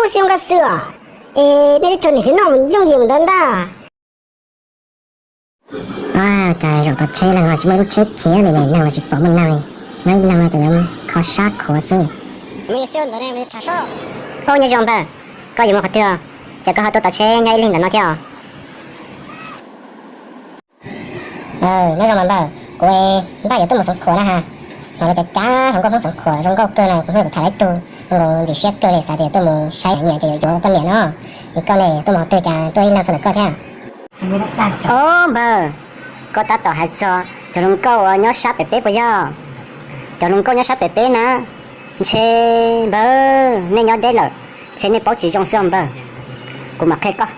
Ub, Xiab Nkaj Xwm, es nej teb chaws nim hliv noj mus yooj yim mus ntawd ntag. Cas zaum tau tsheb leej ho tsis muaj ib lub tsheb khiav li ne, neeg los tsis pom muaj neeg li, nyob ib leeg no ces yuav kho sab khuav xwb. Ub, nyob zoo npawg, koj yuav mus qhov twg, ces koj ho tuaj tau tsheb nyob ib leeg ntawm no thiab os? Nyob zoo mas npawg, kuv npaj yuav tuaj mus Xeev Khuam na ha. Hnov lawv cov cav hluas nkauj Hmoob Xeev Khuam zoo nkauj kawg no, kuv hnub kuv tham lawv tug, kuv ntxim siab kawg li, xav tias tuaj mus saib nyiam ces yuav yuav koj niam no. Es koj ne, tuaj mus qhov twg cas tuaj ib leeg txog ntawm koj thiab? Ob npawg, koj tab tom hais txog cov hluas nkauj uas nyob sab pem peb puas yog? Cov hluas nkauj nyob sab pem peb na, ntshe npawg nej nyob deb lawm, ntshe nej paub tsis zoo xwb os npawg. Kuv mam qhia koj,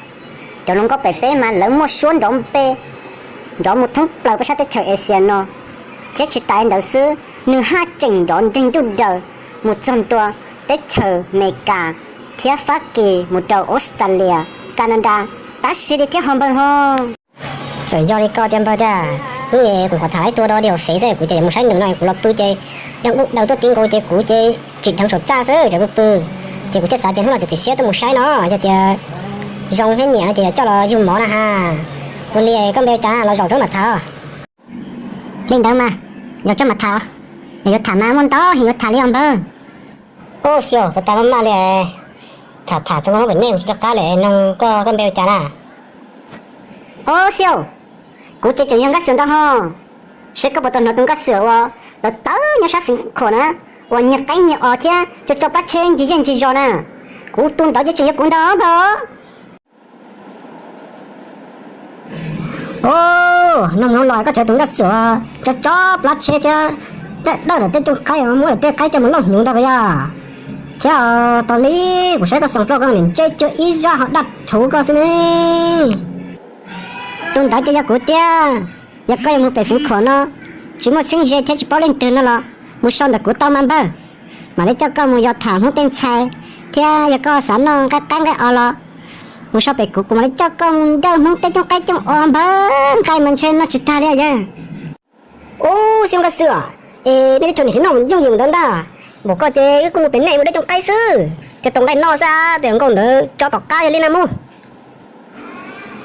cov hluas nkauj pem peb mas lawv muaj suab nrov npe, nrov mus thoob plaws peb sab teb chaws Asia no, thiab tsis tas li ntawd xwb, nws haj tseem nrov nreeg ntuj daws mus txog ntua teb chaws Amelikas thiab Fab Kis mus rau Australia, Canada, tab sis li thiab ho npawg ho. Txawm yog li koj tiag npawg tiag, hnub kuv qhov tham ib tug dog dig hauv fev xwb kuv tias yuav mus saib nws no kuv los pw ces deej dub daws tuaj ti nkaus ces kuv ces tsim dheev saum txaj xwb tseem pw pw. Ces kuv thiaj xav tias hnub no txiav txim siab tuaj mus saib no, yog tias zoo thiab nyiam no ces yuav coj los yug mov na ha. Ua li koj npe cas los zaum tsob mam tham. Li ntawd mas, zaum tsob mam tham, yog yuav tham mas muaj ntau heev yuav tham li os npawg. Ub xyov, puas tas maj maj li, tham tham txog Hmoob pem nej mus tsis nco qab li, noog koj, koj npe ua cas na? Ub xyov, kuv ces tseem yog Nkaj Xwm ntag ho. Seb koj puas tau hnov tus Nkaj Xwm uas tawv tawv nyob sab Xeev Khuam na, uas nyiag qaib nyiag os thiab tso tso plab tsheb ncig zej ncig zos na? Kuv tus ntawd ces tseem yog kuv ntag npawg. Ub, noog hloov los koj tseem tus Nkaj Xwm tso tso plab tsheb thiab dawj dawj lawm tej cooj qaib, muab lawm tej qaib coj mus lauj hnyuv ntag puas yog? Thiab tas li kuv saib koj xoo plaub koj niam ntsej cuag ib zaj ho daj rhuv koj xwb ne. Tus ntawd ces yog kuv tiag. Yog koj yuav mus pem Xeev Khuam no, tsis muaj txheeb ze thiab tsis paub leej twg no los mus so ntawm kuv tau mas npawg. Mam li coj koj mus yos tham Hmoob tej ntxhais, thiab yog koj xav noj nqaij qaib nqaij os los mus so pem kuv, kuv mam li coj koj mus dawj Hmoob tej cooj qaib cooj os npawg, nqaij mas ntshe noj tsis tag li yawg. Ub, Xyooj Nkaj Xwm, es nej teb chaws nim hliv noj yooj yim mus ntawd ntag, npaum koj ces wb kuj mus pem nej mus dawj cooj qaib xwb, thiaj tau nqaij noj xwb, tej hluas nkauj ntawd tso tom qab yog li na mus.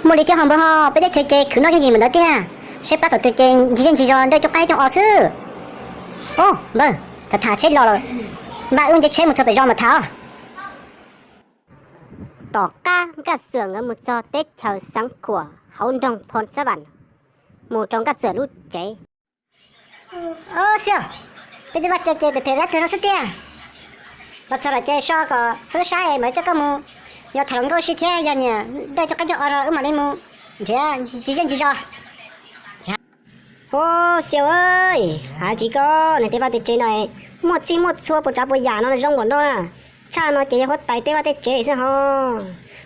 Muaj li thiab ho npawg ho, peb teb chaws ces khwv noj yooj yim mus ntawd tiag, seb plab thaum twg ces ncig zej ncig zos dawj cooj qaib cooj os xwb. Ub npawg, tham tham tsheb los lawm, npaj wb nce tsheb mus txog pem zos mas tham os. Tom qab Nkaj Xwm nkawd mus txog teb chaws Xeev Khuam hauv nroog Phoo Xab Vam, mus rau Nkaj Xwm lub tsev. Ub Xyooj, peb twb vaj tse ces phem phem dab tug no xwb tiag. Los txog lawm ces so kom xwb saib mam li coj koj mus, yog tham hluas nkauj si thiab yog niam dawj cooj qaib cooj os no wb mam li mus nrhiav ncig zej ncig zos. Ub Xyooj, hais tsis koj nws tej vaj tej tsev no muaj txij muaj txhua puas tsav puas yam no zoo npaum no na. Tshaj no ces yog huab tais tej vaj tej tsev xwb ho.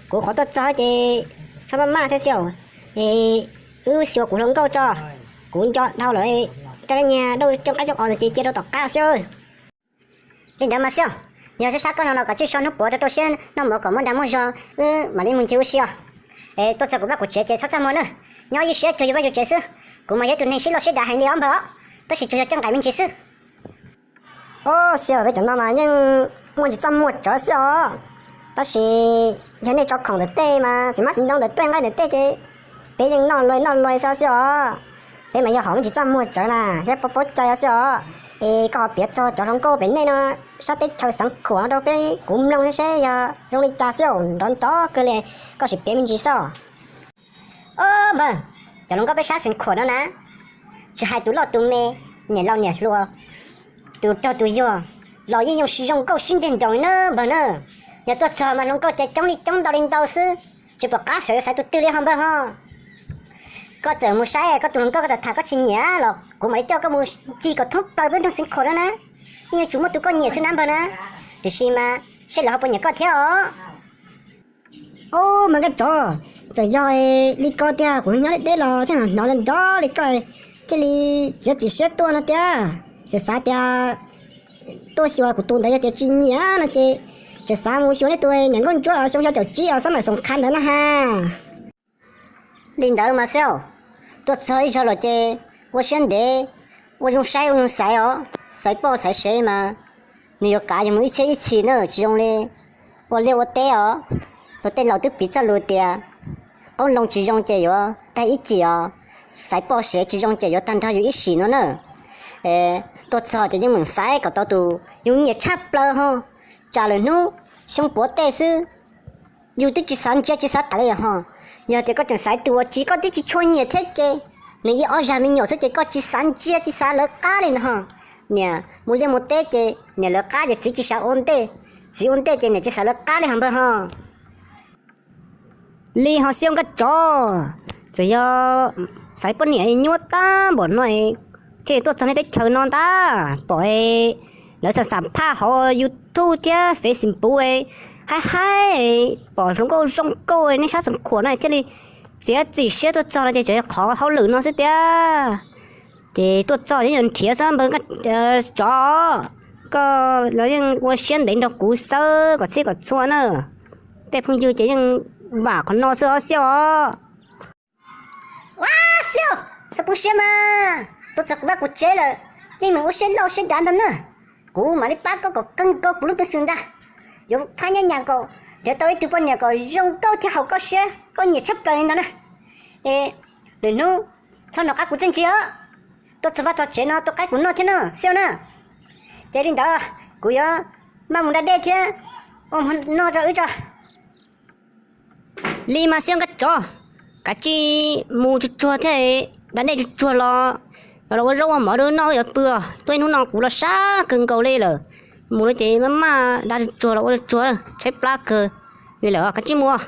Kuv qhov tuaj txog ces txhob maj maj thiab Xyooj, es wb xyuas kuv hluas nkauj tso, kuv nco dhau lawm, tej nyiag dawj cooj qaib cooj os ntawd ces cia rau tom qab Xyooj. Li ntawd mas Xyooj, yog sab sab koj no los kom tsij so hnub puav rau rau siab noj mov kom muaj dag muaj zog wb mam li mus ncig ua si os. Es tuaj txog kuv vaj kuv tsev ces txhob txaj muag na, nyob ywj siab cuag yus vaj yus tsev xwb. Kuv mas yog tus neeg sib loj sib dav heev li ob npawg os, tab sis tsuas yog coj nqaim me ntsis xwb. Ub Xyooj, peb cov no mas yeej muaj ntsis txaj muag tsawv xwb os. Tab sis yog nej tso khoom ntawm tej mas txiv hmab txiv ntoo ntawm tuaj nqaij ntawm tej ces peb yeej noj luag noj luag xwb xwb os. Peb mas yog hom muaj ntsis txaj muag tsawv na thiab paub paub cai xwb os. Es koj ho piav txog cov hluas nkauj pem nej no sab teb chaws Xeev Khuam rau peb kuv mloog thiab seb yog zoo li cas xwb, nrov nrov kawg li, koj sim piav me ntsis xwb. Ob npawg, cov hluas nkauj peb sab Xeev Khuam no na, tsis hais tus loj tus me, niam laus niam hluas, tus rog tus yuag los yeej zoo nkauj sib ncaws nroos na npawg na. Yog tuaj txog mas hluas nkauj ces coob li coob ntau li ntau xwb, tsis pom qab sawv yuav xaiv tus twg li ho npawg ho. Koj txawm mus saib koj tus hluas nkauj koj tham tham koj tsis nyiam los kuv mam li coj koj mus ncig kom thoob plaws peb nroog Xeev Khuam no na. Yeej yuav tsum muaj tus koj nyiam xwb na npawg na. Tiam sis mas seb lawv ho puas nyiam koj thiab os. Ub mas Nkaj Tsov, txawm yog li koj tiag, kuv nyob deb deb los thiaj hnov nrov nrov li koj, thiaj li txiav txim siab tuaj no tiag. Txawm xav tias tuaj xyuas kuv tus ntawd yog tias tsis nyiam no ces txawm xav mus xyuas nej tus niam nkauj ntsuab xyoo xya caum tsib os, xab maim xoom qha ntawd na ha. Li ntawd mas Xyooj, tuaj txog ib zaug los ces ua siab ntev, ua zoo saib ua zoo xaiv os, xaiv poj xaiv sev mas nws yuav kav yus mus ib txhiab ib txhis na, tsis zoo li ua liaj ua teb os. Luag tej laus twb piv txoj lus tias qoob loo tsis zoo ces yuav tag ib cim os, xaiv poj sev tsis zoo ces yuav tag nrho yus ib sim no na. Tuaj txog ces yeej meem xaiv kom tau tus yus nyiam tshaj plaws ho, tsam lwm hnub xyoo puav tej xwb yus twb tsis xav ntsia tsis xav tham li ho. Yog tias koj tseem xaiv tus uas tsis, koj twb tsis tshua nyiam thiab ces nws ib ob zag me nyuam xwb ces koj tsis xav ntsia tsis xav lawv qab li no ho. Niam mus liaj mus teb ces niam lawv qab ces txiv tsis xav ua ntej, txiv ua ntej ces niam tsis xav lawv qab li ho npawg ho. Li ho Xiab Nkaj Tsov, txawm yog xaiv poj niam nyuaj tag npaum no thiaj tuaj txog nej teb chaws no ntag. Pom lawv xam xam phaj hauv YouTube thiab Facebook haib haib, pom hluas nkauj zoo nkauj nej sab Xeev Khuam no thiaj li txiav txim siab tuaj txog no ces tsuas yog qhov hauj lwm no xwb tiag. Ces tuaj txog yeej yuav nrhiav xwb npawg Tsov, koj los yeej ua siab ntev nrog kuv xwb kom txhij kom txhua na. Tej phooj ywg ces yeej vam qhov no xwb os Xiab os. Ua Xiab, txhob poob siab mas, tuaj txog kuv vaj kuv tsev lawm, yeej meem ua siab loj siab dav ntag na. Kuv mam li pab koj kom kawg nkaus kuv lub peev xwm ntag. Yuav phab nyab nyas kom nrhiav tau ib tug poj niam kom zoo nkauj thiab haum koj siab koj nyiam tshaj plaws li ntawd na. Es lwm hnub txhob hnov qab kuv txiaj ntsig os. Tuaj txog vaj txog tsev no tua qaib kuv noj thiab no Xiab na. Ces li ntawd kuv yuav maj mus da dej thiab ua hmo noj rau wb tso. Li mas Xiab Nkaj Tsov, kav tsij mus tsuag tsuag thiab, da dej tsuag tsuag los, los ua zaub ua mov rau wb noj wb yuav pw os. Tuaj ib hnub no kuv los sab kawg nkaus li lawm. Mus lawm ces maj maj da tsuag tsuag los ua tsuag tsuag, tshaib plab kawg li lawm, kav tsij mus.